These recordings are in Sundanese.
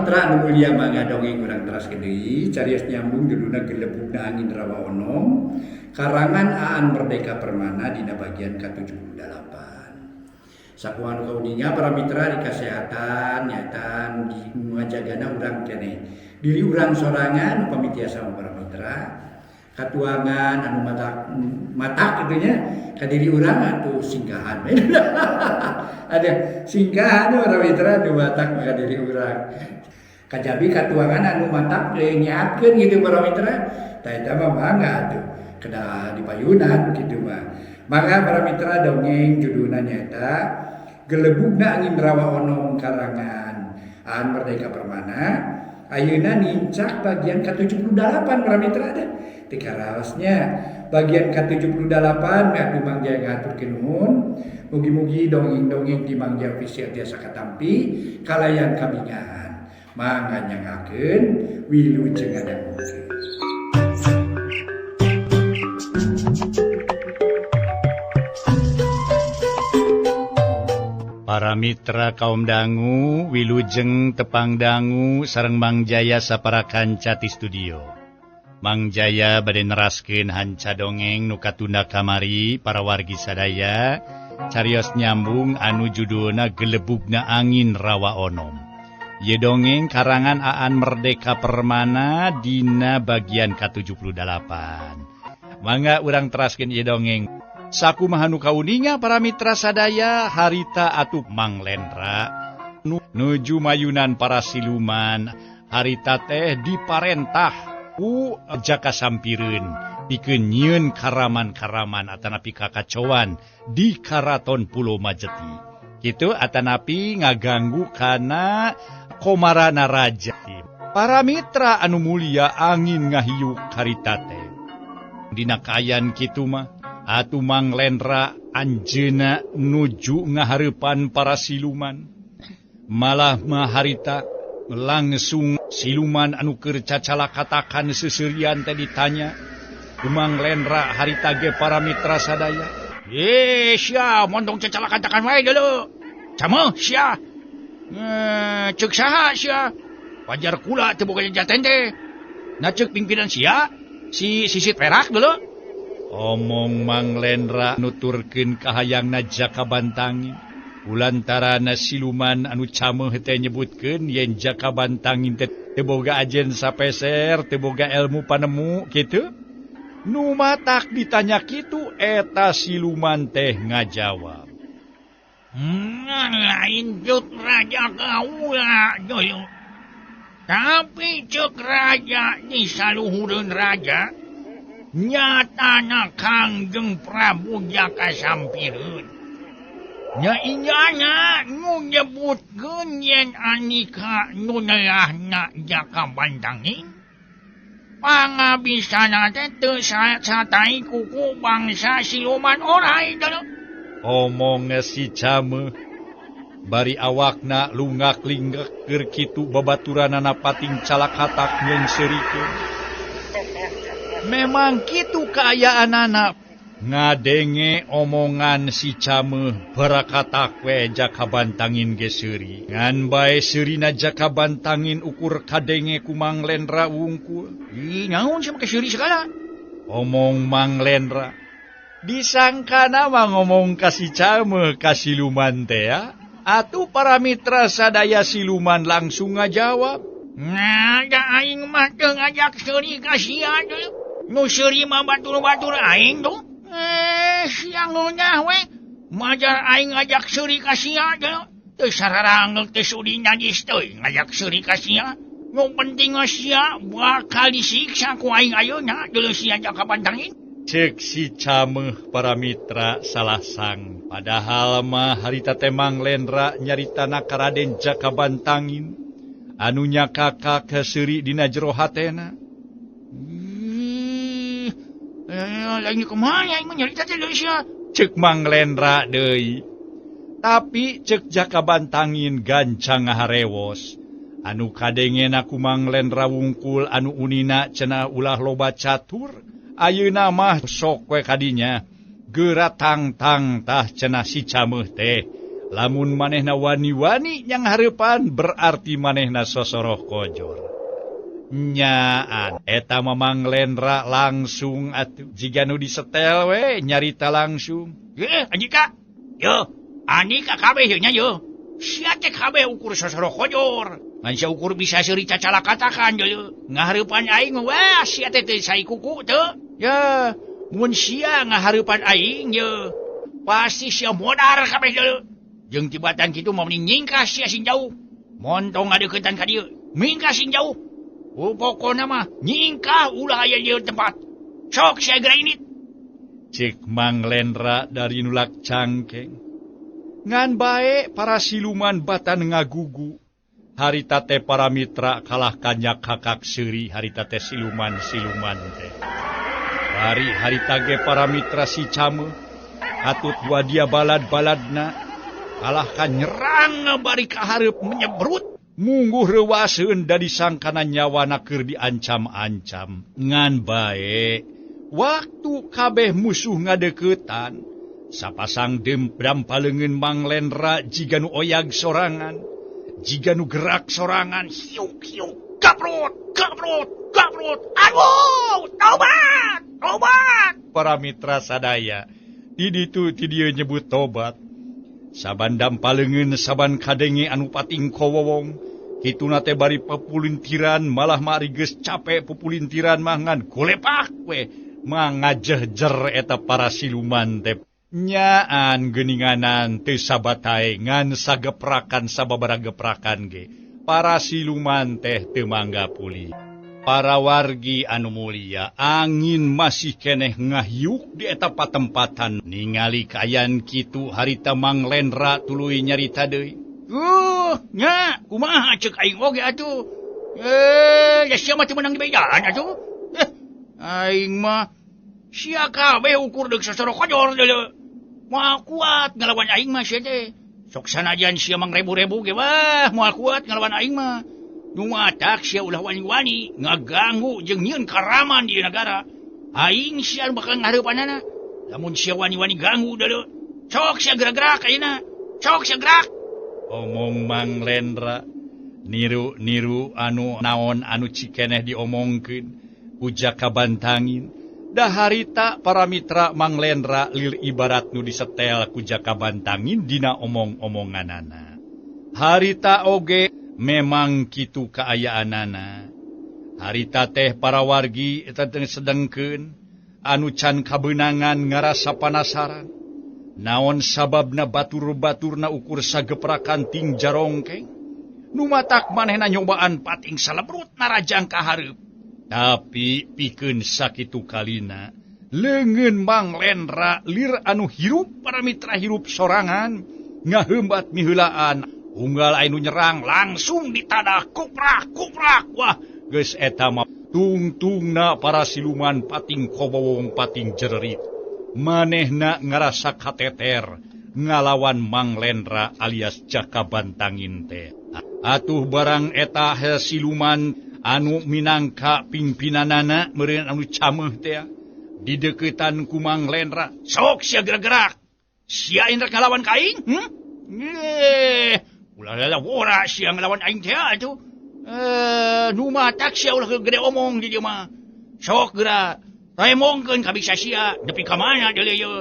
mitra anu mulia mangga dongeng urang teraskeun deui carios nyambung judulna Gelebugna Angin Rawa Onom karangan Aan Merdeka Permana dina bagian ka-78. Sakumaha nu kauninga para mitra di kasehatan nyaeta nu ngajagana urang keneh diri urang sorangan upami tiasa mah para mitra katuangan anu matak matak kitu nya ka diri urang atuh singkahan we ada singkahan para mitra nu matak ka diri urang kajabi katuangan anu matak nyehatkeun kitu para mitra tah eta mah mangga atuh kedah dipayunan kitu mah mangga para mitra dongeng judulna nyaeta Gelebugna Angin Rawa Onom karangan Aan Merdeka Permana ayeuna nincak bagian ka-78 para mitra teh teu karaosnya bagian ka-78 atuh Mang Jaya ngahaturkeun nuhun mugi-mugi dongeng-dongeng ti Mang Jaya Official tiasa katampi kalayan kabingahan mangga nyangakeun wilujeng ngadangukeun. Para mitra kaum dangu wilujeng tepang dangu sareng Mang Jaya sapara kanca ti studio. Mang Jaya bade neraskeun hanca dongeng nu katunda kamari para wargi sadaya carios nyambung anu judulna Gelebugna Angin Rawa Onom. Ieu dongeng karangan Aan Merdeka Permana dina bagian ka-78. Mangga urang teraskeun ieu dongeng. Sakumaha nu kauninga para mitra sadaya harita atuh Mang Lendra nuju mayunan para siluman harita teh diparentah ku Jaka Sampireun pikeun nyieun karaman-karaman atanapi kakacoan di Karaton Pulo Majeti. Kitu atanapi ngaganggu kana komarana raja. Para mitra anu mulia angin ngahiuk harita teh. Dina kaayaan kitu mah atuh Mang Lendra anjeunna nuju ngahareupan para siluman. Malah mah harita langsung siluman anu keur cacalakatakan seuseurian teh ditanya ku Mang Lendra harita ge para mitra sadaya. Sia mondong cacalakatakan wae deuleu. Cameuh sia. Ceuk saha sia? Wajar kula teu boga jaten teh. Na ceuk pimpinan sia si sisit perak deuleu. Omong Mang Lendra nuturkeun kahayangna Jaka Bantangin. Kulantaran siluman anu cameuh teh nyebutkeun yen Jaka Bantangin teh teu boga ajen sapeser, teu boga ilmu panemu kitu. Nu matak ditanya kitu eta siluman teh ngajawab. Lain ceuk raja kaula deuleu. Tapi ceuk raja di saluhureun raja nyatana Kangjeng Prabu Jaka Sampireun. Nya inyana nu nyebutkeun yen anika nu nelahna Jaka Bantangin. Pangabisana teh teu satai kuku bangsa siluman orai deuleu. Omong si cameuh bari awakna lungak-linggek keur kitu babaturanana pating calakatak nyeungseurikeun. Memang kitu kaayaanana ngadenge omongan si cameuh barakatak we Jaka Bantangin ge seuri. Ngan bae seurina Jaka Bantangin ukur kadenge ku Mang Lendra wungkul. Ih, naon sia make seuri sagala? Omong Mang Lendra. Disangkana mah ngomong ka si cameuh ka siluman teh ya. Atuh para mitra sadaya siluman langsung ngajawab. Nah, da aing mah teu ngajak seuri ka sia deui. Nu seuri mah batur-batur aing tuh. Sia ngeunah we. Majar aing ngajak seuri ka sia deui. Teu sararangeuk teu sudi najis teuing ngajak seuri ka sia. Nu penting mah sia bakal disiksa ku aing ayeuna deuleu sia Jaka Bantangin. Ceuk si cameuh para mitra salah sang. Padahal mah harita teh Mang Lendra nyaritana ka Raden Jaka Bantangin anu nyakaka keseuri dina jero hatena. Lain kumaha aing mah nyarita teh deui sia. Ceuk Mang Lendra deui. Tapi ceuk Jaka Bantangin gancang ngaharewos. Anu kadengena ku Mang Lendra wungkul anu unina cenah ulah loba catur. Ayeuna mah sok we kadinya. Geura tang-tang tah cenah si cameuh teh. Lamun manehna wani-wani yang hareupan berarti manehna sosoroh kojor. Nyaan eta Mamang Lendra langsung atuh jiga nu disetel we nyarita langsung. Andika. Yo, Andika kabeh nya yo. Sia teh kabeh ukur sosoroh kojor. Ngan sia ukur bisa seuri cacalakatakan deuleu. Ngahareupan aing wah sia teh teu saikuku teu. Ya, mun sia ngahareupan aing ye pasti sia modar kabeh deuleu. Jeung tibatan kitu mah mending nyingkah sia sing jauh. Montong ngadeuketan ka dieu, mingkah sing jauh. Oh, pokona mah nyingkah ulah aya di tempat. Sok sia geura indit. Cek Mang Lendra dari nulak cangkeng. Ngan bae para siluman batan ngagugu. Harita teh para mitra kalah kanyak kakak seuri harita teh siluman-siluman teh. Bari harita ge para mitra si cameuh katut wadia balad-baladna kalahkan nyerang bari ka hareup menyebrut mungguh reuwaseun da disangkana nyawana keur diancam-ancam. Ngan bae waktu kabeh musuh ngadeuketan sapasang dampaleungeun Mang Lendra jiga nu oyag sorangan, jiga nu gerak sorangan, hiuk hiuk gaprot gaprot gaprot, aduh tobat tobat. Para mitra sadaya di ditu ti dieu nyebut tobat. Saban dampaleungeun saban kadenge anu pating kowowong kituna teh bari pepulintiran malah mah ari geus capek pupulintiran mah ngan golepak we mangajehjer eta para siluman teh. Nyaan geuninganan teu sabatae ngan sageprakan sababaraha geprakan ge para siluman teh teu mangga pulih. Para wargi anu mulia, angin masih keneh ngahiuk di eta patempatan. Ningali kaayaan kitu harita Mang Lendra tuluy nyarita deui. Nya kumaha ceuk aing oge atuh. Ya sia mah teu meunang dibejaan atuh. Aing mah sia kabeh ukur deuk sosoro kojor deuleu. Moal kuat ngalawan aing mah sia teh. Sok sanajan sia mang rebu-rebu ge wah moal kuat ngalawan aing mah. Nu matak sia ulah wani-wani ngaganggu jeung nyieun karaman di negara. Aing sia bakal ngahareupanana. Lamun sia wani-wani ganggu deuleu, sok sia gerak-gerak ayeuna. Sok sia gerak. Omong Mang Lendra niru-niru anu naon anu cikeneh diomongkeun ku Jaka Bantangin. Da harita para mitra Mang Lendra lir ibarat nu disetel ku Jaka Bantangin dina omong-omonganana. Harita oge memang kitu kaayaanana. Harita teh para wargi eta teh sedengkeun anu can kabeunangan ngarasa panasaran. Naon sababna batur-baturna ukur sageprakan ting jarongkeng. Nu matak manehna nyobaan pating salebrut narajang ka hareup. Tapi pikeun sakitu kalina leungeun Mang Lendra lir anu hirup para mitra hirup sorangan ngaheumbat miheulaan. Unggal anu nyerang langsung ditadah kuprak kuprak. Wah geus eta mah tungtungna para siluman pating kobowong pating jererit. Manehna ngarasa kateter ngalawan Mang Lendra alias Jaka Bantangin teh. Atuh barang eta siluman anu minangka pimpinanana meureun anu cameuh teh dideukeutan ku Mang Lendra. Sok sia gerak-gerak. Sia indra ngalawan ka aing? Ulah lala wora sia ngalawan aing teh atuh. Nu matak sia ulah gede omong di dieu mah. Sok geura remongkeun ka bisa sia nepi ka mana deuleu ieu.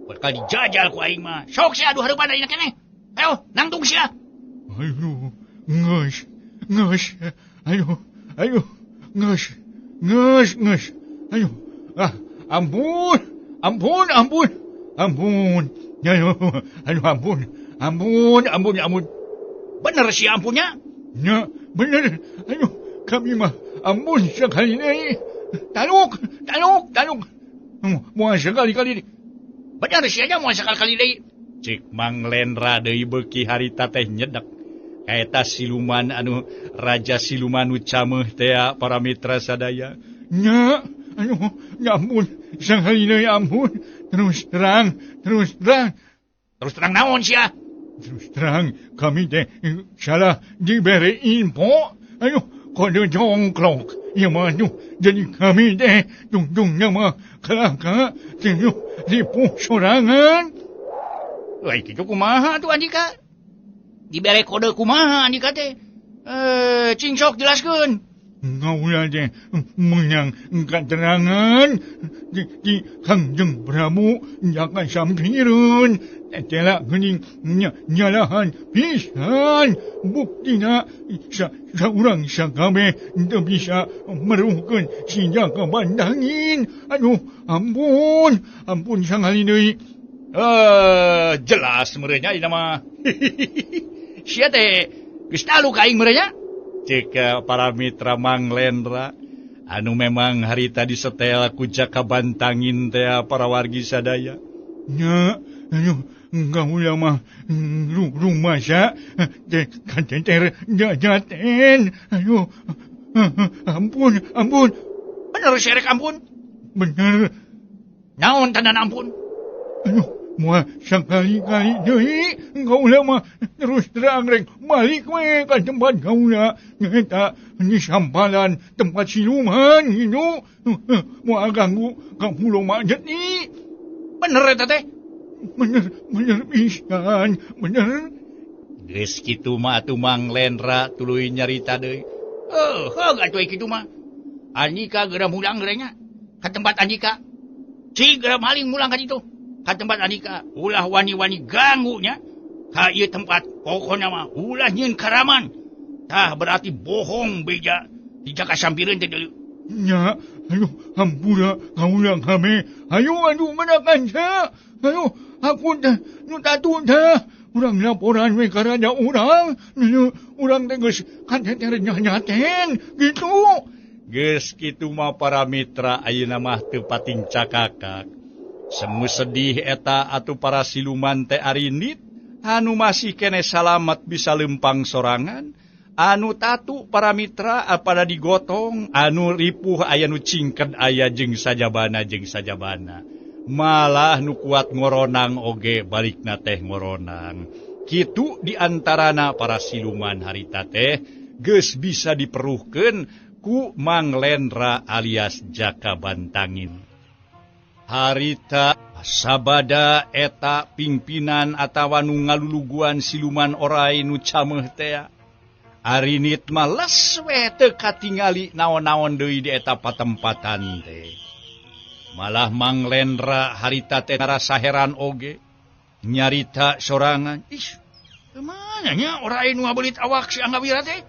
Bakal dijajal ku aing mah. Sok sia adu hareupan ayeuna keneh. Ayo nangtung sia. Aduh, geus, geus. Aduh, aduh, geus, geus, geus. Aduh, ah, ampun, ampun, ampun, ampun. Aduh, aduh, ampun, ampun, ampun, ampun. Bener sih ampunnya? Ya, bener. Aduh, kami mah ampun sekali ini. Taluk, taluk, taluk. Moal sekali-kali. Bener sih aja moal sekali-kali deui. Cek Mang Lendra deui beuki harita teh nyedek. Eta siluman anu raja siluman nu cameuh teh para mitra sadaya. Nya, aduh, ya ampun, sekali deui ampun. Terus terang, terus terang. Terus terang naon sia? Terus terang kami teh salah diberi info. Aduh, kode jongklok. Ya mah jadi kami teh tungtungnya mah kelaka tipu sorangan. Euy kitu kumaha atuh Andika? Dibere kode kumaha Andika teh? Cing sok jelaskeun. Kaula teh meunang katerangan di Kangjeng Prabu Jaka Sampireun tela geuning nyalahan pisan buktina saurang sakabeh teu bisa meruhkeun si Jaka Bantangin. Aduh, ampun, ampun sangali deui. Jelas meureun nya ieu mah. Sia teh geus talu ka aing meureun nya. Cek para mitra Mang Lendra anu memang harita disetel ku Jaka Bantangin teh para wargi sadaya. Nya, aduh, kaula mah rumasa teh kateter jajaten. Aduh, ampun, ampun. Bener serek ampun? Bener. Naon tanda ampun? Aduh, moal sakali-kali deui kaula mah terus terang rek balik we ka tempat kaula nyaeta di sampalan tempat siluman gitu. Moal ganggu ka Pulau Majeti. Bener eta teh? Bener, bener pisan, bener. Geus kitu mah atuh Mang Lendra tuluy nyarita deui. Heuh, atuh kitu mah. Andika geura mulang geura nya ka tempat Andika. Cing geura maling mulang ka ditu. Ka tempat Andika ulah wani-wani ganggu nya ka ieu tempat pokona mah ulah nyieun karaman. Tah berarti bohong beja di Jaka Sampireun teh deui. Nya, aduh, hampura kaula kame. Ayo aduh mana kanca. Aduh, aku teh nu tatu teh. Urang laporan we ka raja urang. Urang teh geus kateter nyanyaten gitu. Geus kitu mah para mitra ayeuna mah teu pating cakakak. Semu sedih eta atuh para siluman teh arindit anu masih kene salamet bisa lempang sorangan, anu tatu para mitra pada digotong, anu ripuh aya nu cingked aya jeung sajabana jeung sajabana. Malah nu kuat ngoronang oge balikna teh ngoronang. Kitu diantarana para siluman harita teh geus bisa diperuhkeun ku Mang Lendra alias Jaka Bantangin. Harita sabada eta pimpinan atawa nu ngaluluguan siluman orai nu cameuh tea. Arinit mah les we teu katingali naon-naon deui di eta patempatan teh. Malah Mang Lendra harita teh ngarasa heran oge. Nyarita sorangan, ih, kemana nya orai nu ngabelit awak si Anggawira teh?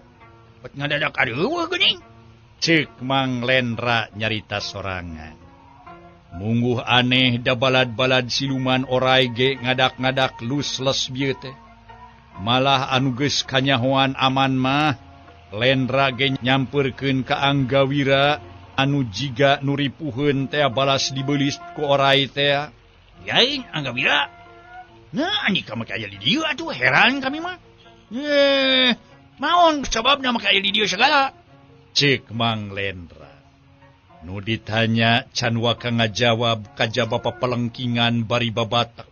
Bet ngadadak areueuh geuning. Ceuk Mang Lendra nyarita sorangan. Mungguh aneh da balad-balad siluman orai ge ngadak-ngadak lusles bieu teh. Malah anu geus kanyahoan aman mah Lendra ge nyampeurkeun ka Anggawira anu jiga nu ripuheun teh balas dibeulis ku orai teh. Yaing Anggawira. Nah, andika make aya di dieu atuh heran kami mah. Maon sababna make aya di dieu sagala? Ceuk Mang Lendra. Nu ditanya can waka ngajawab kajaba papelengkingan bari babatak.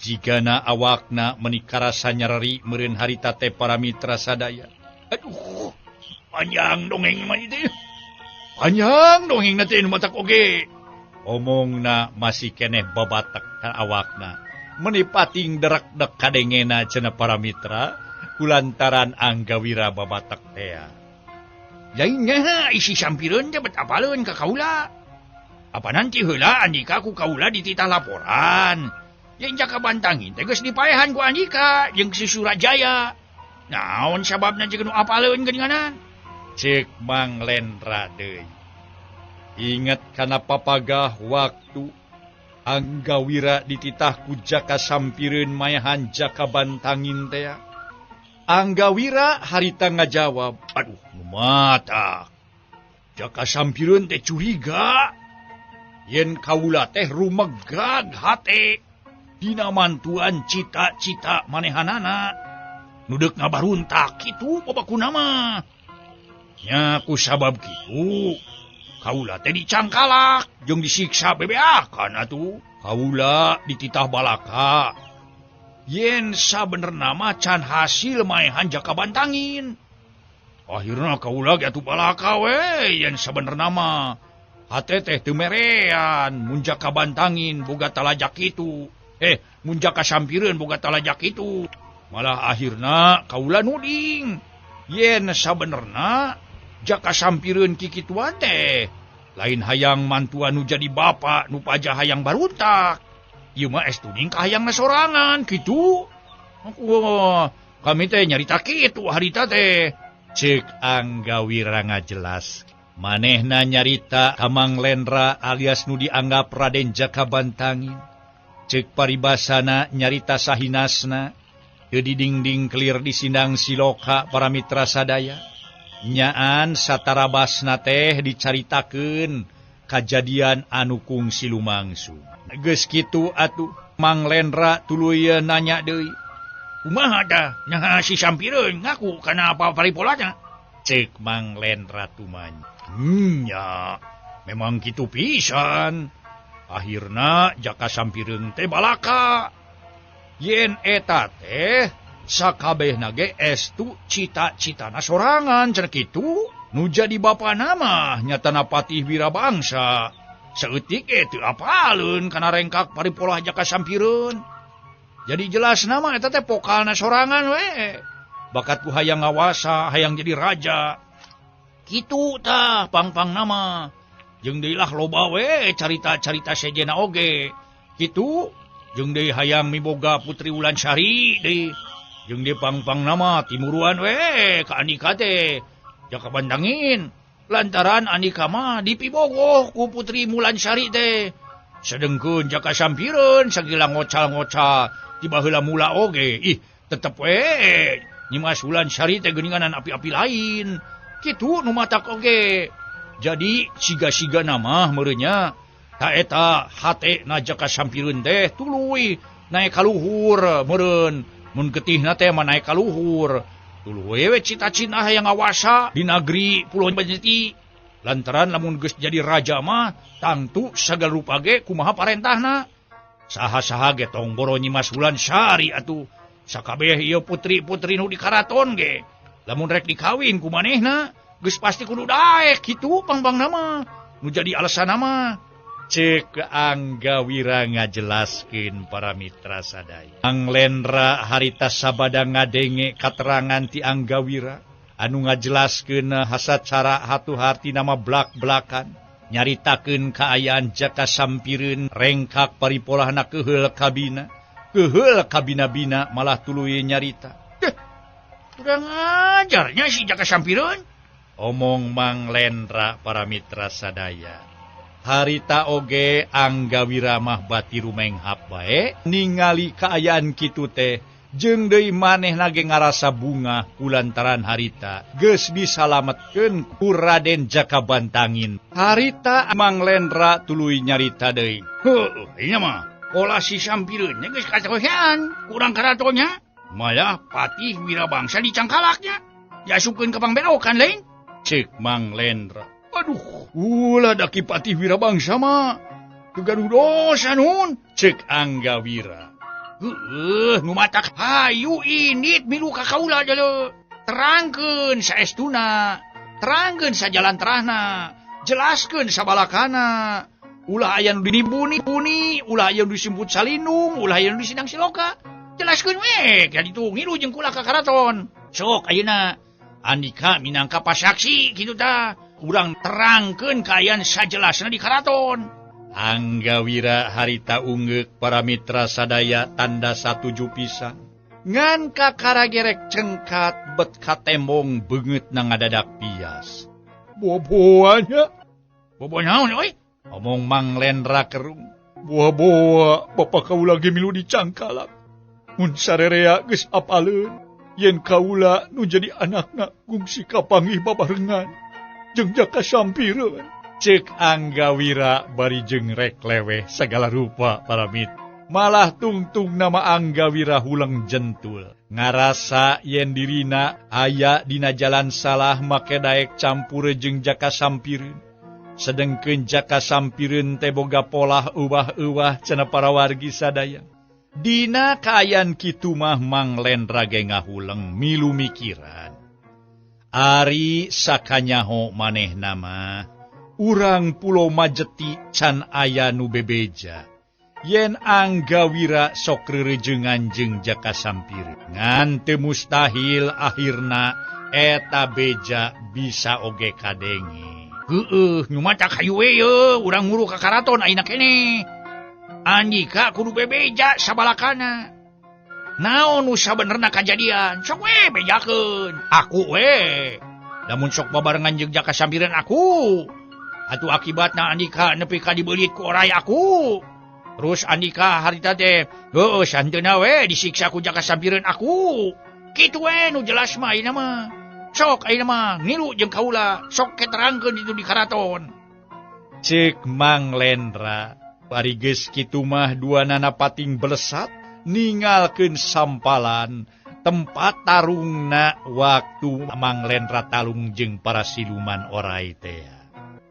Jigana awakna meni karasa nyereri meureun harita teh para mitra sadaya. Aduh, panjang dongeng mah ieu. Panjang dongeng teh nu matak oge. Omongna masih keneh babatak ka awakna. Meni pating derak-dek kadengena cenah para mitra kulantaran Anggawira babatak tea. Lainnya isi Sampireun teh bet apaleun ka kaula. Apa nanti heula Andika ku kaula dititah laporan. Jeung Jaka Bantangin teh geus dipaehan ku Andika jeung si Surajaya. Naon sababna jeung nu apaleun geuninganan? Ceuk Mang Lendra deui. Ingat kana papagah waktu Anggawira dititah ku Jaka Sampireun mayahan Jaka Bantangin teh. Anggawira harita ngajawab, aduh mata Jaka Sampireun teh curiga yen kaula teh rumegag hate dina mantuan cita-cita manehanana nu deuk ngabaruntak kitu babakuna mah. Nya ku sabab kitu kaula teh dicangkalak jeung disiksa bebeakan atuh. Kaula dititah balaka yen sabenerna mah can hasil maehan Jaka Bantangin. Akhirna kaula ge atuh balaka we yen sabenerna mah hate teh teu merean mun Jaka Bantangin boga talajak kitu. Mun Jaka Sampireun boga talajak itu. Malah akhirna kaula nuding. Yen sabenerna Jaka Sampireun kikituan teh lain hayang mantuan nu jadi bapa nu paja hayang baruntak. Ieu mah estuning ka hayangna sorangan kitu. Kami teh nyarita kitu harita teh. Cek Anggawira ngajelas. Manehna nyarita ka Mang Lendra alias nu dianggap Raden Jaka Bantangin. Cek paribasana nyarita sahinasna teu didingding kelir di sindang siloka para mitra sadaya. Nyaan satarabasna teh dicaritakeun kajadian anu kungsi lumangsung. Geus kitu atuh Mang Lendra tuluy nanya deui. Kumaha tah nya si Sampireun ngaku kana apa paripolana? Cek Mang Lendra tumanya. Nya, memang kitu pisan. Akhirna Jaka Sampireun teh balaka. Yen eta teh sakabehna ge estu cita-citana sorangan cenah kitu. Nu jadi bapana mah nyatana Patih Wirabangsa. Saeutik ge teu apaleun kana rengkak paripolah Jaka Sampireun. Jadi jelas nama eta teh pokalna sorangan we. Bakat ku hayang ngawasa, hayang jadi raja. Kitu tah pang-pang nama. Jeung deui lah loba we carita-carita sejena oge. Kitu jeung deui hayang miboga Putri Wulansari deui. Jeung deui pang-pang nama timuruan we ka Andika teh. Jaka Bantangin lantaran Andika mah dipibogoh ku Putri Wulansari teh. Sedengkeun Jaka Sampireun sagila ngocal-ngocal ti baheula mula oge. Ih, tetep we Nyimas Wulansari teh geuninganan api-api lain. Kitu nu matak oge. Jadi siga-siga nama meureunnya ta eta hate na Jaka Sampireun teh tuluy naek ka luhur meureun. Mun getihna teh mah naek ka luhur. Tuluy we cita-cita hayang ngawasa di nagri Pulau Banjeti. Lantaran lamun geus jadi raja mah tangtu sagala rupa ge kumaha parentahna. Saha-saha ge tong boro Nyimas Wulansari atuh. Sakabeh ieu putri-putri nu di karaton ge lamun rek dikawin ku manehna geus pasti kudu daek kitu pang-pangna mah. Nu jadi alasanna mah. Cek Anggawira ngajelaskeun para mitra sadaya. Mang Lendra harita sabada ngadenge katerangan ti Anggawira anu ngajelaskeun hasacara hatu harti nama blak-blakan nyaritakeun kaayaan Jaka Sampireun rengkak paripolahna keuheul kabina. Keuheul kabina-bina malah tuluy nyarita. Kurang ajarnya si Jaka Sampireun. Omong Mang Lendra para mitra sadaya. Harita oge Anggawira mah bati rumenghap bae ningali kaayaan kitu teh jeung deui manehna ge ngarasa bungah kulantaran harita geus disalametkeun ku Raden Jaka Bantangin. Harita Mang Lendra tuluy nyarita deui. Heuh, ieu mah pola si Sampireun geus katohean kurang karatonnya. Malah Patih Wirabangsa dicangkalaknya. Diasupkeun ka pangbelokan lain. Cek Mang Lendra. Aduh, ulah daki Patih Wirabangsa mah. Teu gaduh dosa nun. Cek Anggawira. Heueuh, nu matak hayu indit milu ka kaula jalo. Terangkeun saestuna, terangkeun sajalan terahna, jelaskeun sabalakana. Ulah aya nu dinibuni-buni, ulah aya nu disimput salindung, ulah aya nu disidang siloka. Jelaskeun we, ka ditu ngilu jeung kula ka karaton. Sok ayeuna Andika minangka pasaksi kitu tah. Urang terangkeun kaayaan sajelasna di karaton. Anggawira harita ungeuk para mitra sadaya tanda satuju pisan. Ngan kakaragerek cengkat bet katembong beungeut na ngadadak pias. Boboanya. Bobo naon euy? Omong Mang Lendra kerung. Boa-boa bapa kaula ge milu dicangkalak. Mun sarerea geus apaleun yen kaula nu jadi anakna gungsi kapanggih babarengan jeung Jaka Sampireun. Cek Anggawira bari jeung rek leweh segala rupa para mit. Malah tungtung nama Anggawira huleng jentul. Ngarasa yen dirina aya dina jalan salah make daek campur jeung Jaka Sampireun. Sedengkeun Jaka Sampireun teh boga polah euwah-euwah cenah para wargi sadaya. Dina kaayaan kitu mah Mang Lendra ge ngahuleng milu mikiran. Ari sakanyaho manehna mah urang Pulau Majeti can aya nu bebeja. Yen Anggawira sok rerejengan jeung Jaka Sampireun ngan teu mustahil akhirna eta beja bisa oge kadenge. Heueuh, nyumatak hayu we ye, urang nguru ka karaton ayeuna keneh. Andika kudu bebeja sabalakana. Naon nu sabenerna kajadian, sok we bejakeun. Aku we. Lamun sok babarengan jeung Jaka Sampireun aku. Atuh akibatna Andika nepi ka dibeulit ku oray aku. Terus Andika harita teh heueuh santeuna we disiksa ku Jaka Sampireun aku. Kitu we nu jelas mah ayeuna mah. Sok ayeuna mah ngilu jeung kaula, sok keterangkeun ditu di karaton. Ceuk Mang Lendra, bari geus kitu mah duanana pating belesat ningalkeun sampalan tempat tarungna waktu Mang Lendra talung jeung para siluman orai teh.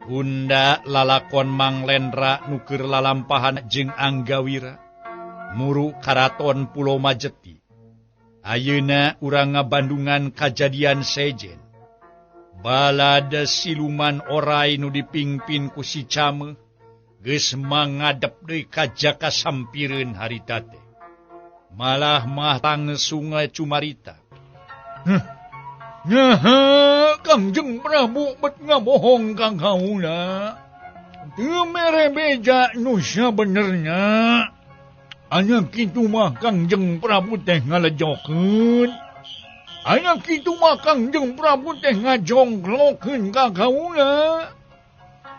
Unda lalakon Mang Lendra nu keur lalampahan jeung Anggawira muru karaton Pulau Majeti. Ayeuna urang ngabandungan kajadian sejen. Balada siluman orai nu dipingpin ku si Cameuh geus mangadep deui ka Jaka Sampireun harita teh. Malah mah langsung cumarita. Nyaha, Kangjeng Prabu bet ngabohong ka kaula. Teu mere beja nu sabenerna. Anya kitu mah Kangjeng Prabu teh ngalejokeun. Anya kitu mah Kangjeng Prabu teh ngajongklokeun ka kaula.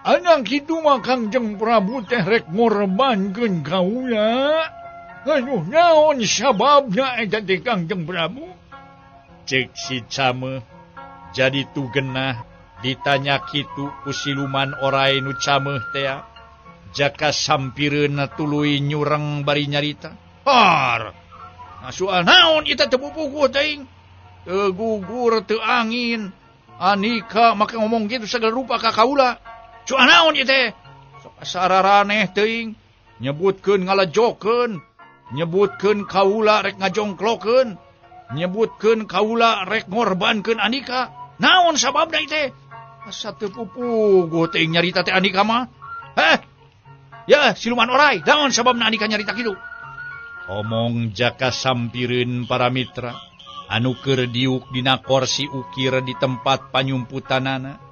Anya kitu mah Kangjeng Prabu teh rek ngorbankeun kaula. Aduh, naon sababna eta teh Kangjeng Prabu? Ceuk si Cameuh jadi tugenah ditanya kitu ku siluman orai nu cameuh teh. Jaka Sampireun tuluy nyureng bari nyarita. Har. Nah, soal naon ieu teh teu pupuguh teuing. Teu gugur teu angin. Andika make ngomong kitu sagala rupa ka kaula. Soal naon ieu teh? Sok asa araraneh teuing. Nyebutkeun ngalejokeun, nyebutkeun kaula rek ngajongklokeun, nyebutkeun kaula rek ngorbankeun Andika. Naon sababna ieu teh? Asa teu pupuguh teuing nyarita teh Andika mah. Heh. Ya, siluman orai, naon sababna Andika nyarita kitu? Omong Jaka Sampireun para mitra anu keur diuk dina korsi ukir di tempat panyumputanana.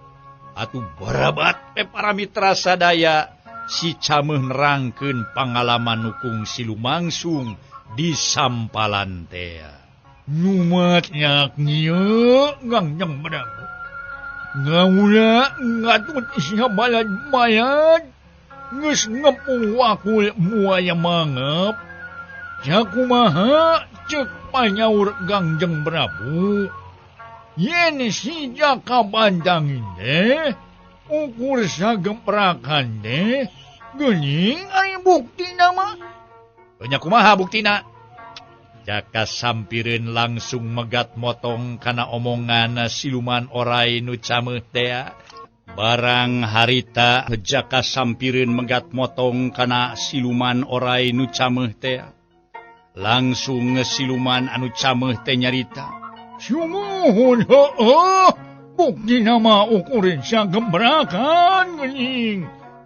Atuh barabat para mitra sadaya si Cameuh nerangkeun pangalaman nukung silumangsung di sampalan teh. Numat nyak ieu Kangjeng Prabu. Ngaula ngatut sia balad mayat. Geus ngepung wakul buaya mangep. Sakumaha ceuk panyaur Kangjeng Prabu. Yen si Jaka Bandangin teh ukur sageprakan teh geuning ari buktina mah. Nya kumaha buktina? Jaka Sampireun langsung megat motong kana omongan siluman orai nu cameuh teh. Barang harita Jaka Sampireun megat motong kana siluman orai nu cameuh teh. Langsung siluman anu cameuh teh nyarita. Sumuhun heueuh, buktina mah ukurin sagebrakan geuning.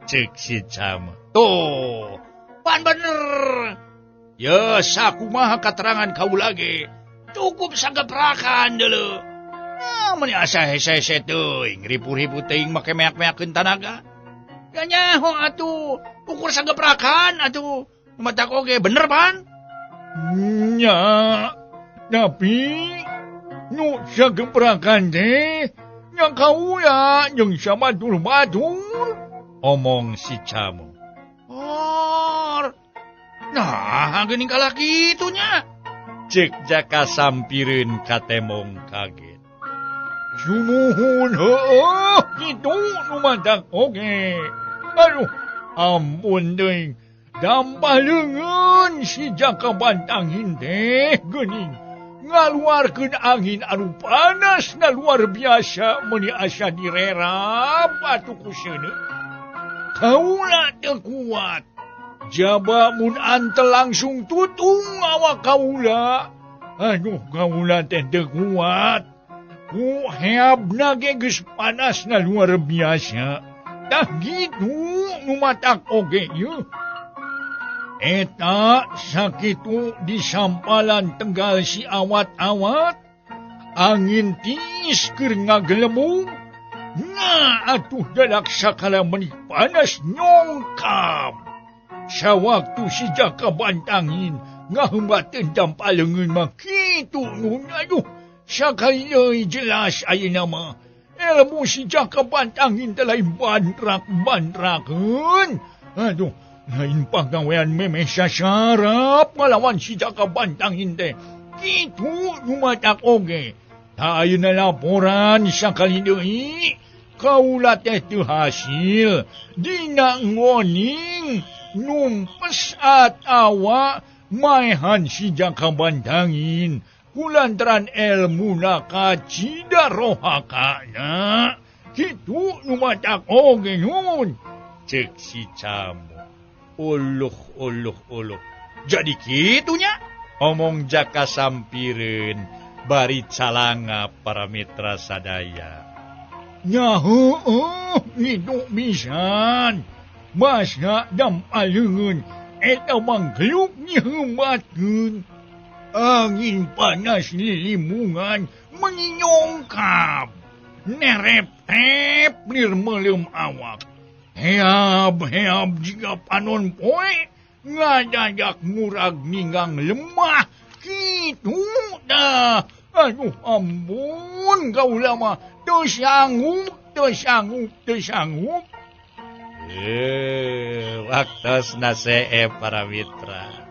Ceuk si Cameuh. Tuh, pan bener. Ya sakumaha katerangan kaula ge. Cukup sagebrakan deuleu. Nah, meni asa hese-hese teuing, ripu-ripu teuing make meak-meakeun tanaga. Da nyaho atuh, ukur sagebrakan atuh. Matak oge bener pan? Nya, tapi nu sagebrakan teh nya kaula jeung sabatur-batur. Omong si Cameuh. Or. Nah, geuning kalah kitu nya. Ceuk Jaka Sampireun katemong kaget. Sumuhun heueuh kitu nu matak oge. Aduh, ampun teuing. Dampah leungeun si Jaka Bantangin teh geuning. Ngaluarkeun angin anu panasna luar biasa meuni asa direrap atuh ku seuneu. Kaula teu kuat. Jaba mun antel langsung tutung awak kaula. Aduh, kaula teh teu kuat. Ku heabna ge geus panasna luar biasa. Tah gitu nu matak oge yeuh. Eta sakitu di sampalan Tegal si awat-awat angin tiis keur ngagelembung nah atuh dadak sakala meuni panas nyongkap. Sawaktu si Jaka Bantangin ngahembateun dampaleungeun mah kitu nun aduh sakali deui jelas ayeuna mah ilmu si Jaka Bantangin teh lain bandrak-bandrakeun. Aduh lain pagawean memeh sasarap ngalawan si Jaka Bantangin teh. Kitu nu matak oge. Ta ayeuna laporan sakali deui kaula teh teu hasil dina ngoning numpes atawa maehan si Jaka Bantangin kulantaran elmuna kacida rohakana. Kitu nu matak oge nun. Ceuk si Camu. Uluh uluh uluh. Jadi kitunya omong Jaka sampireun bari calanga para mitra sadaya. Nya heueuh ngidu pisan. Masa dampaleungeun eta manggeluk nyeumatkeun. Angin panas lilimungan menyinyongkap. Nerep-tep lir meuleum awak. Heab-heab jiga panon poe ngadadak murag ninggang lemah kitu dah. Aduh ampun kaula mah teu sanggup teu sanggup teu sanggup. Waktosna seep para mitra.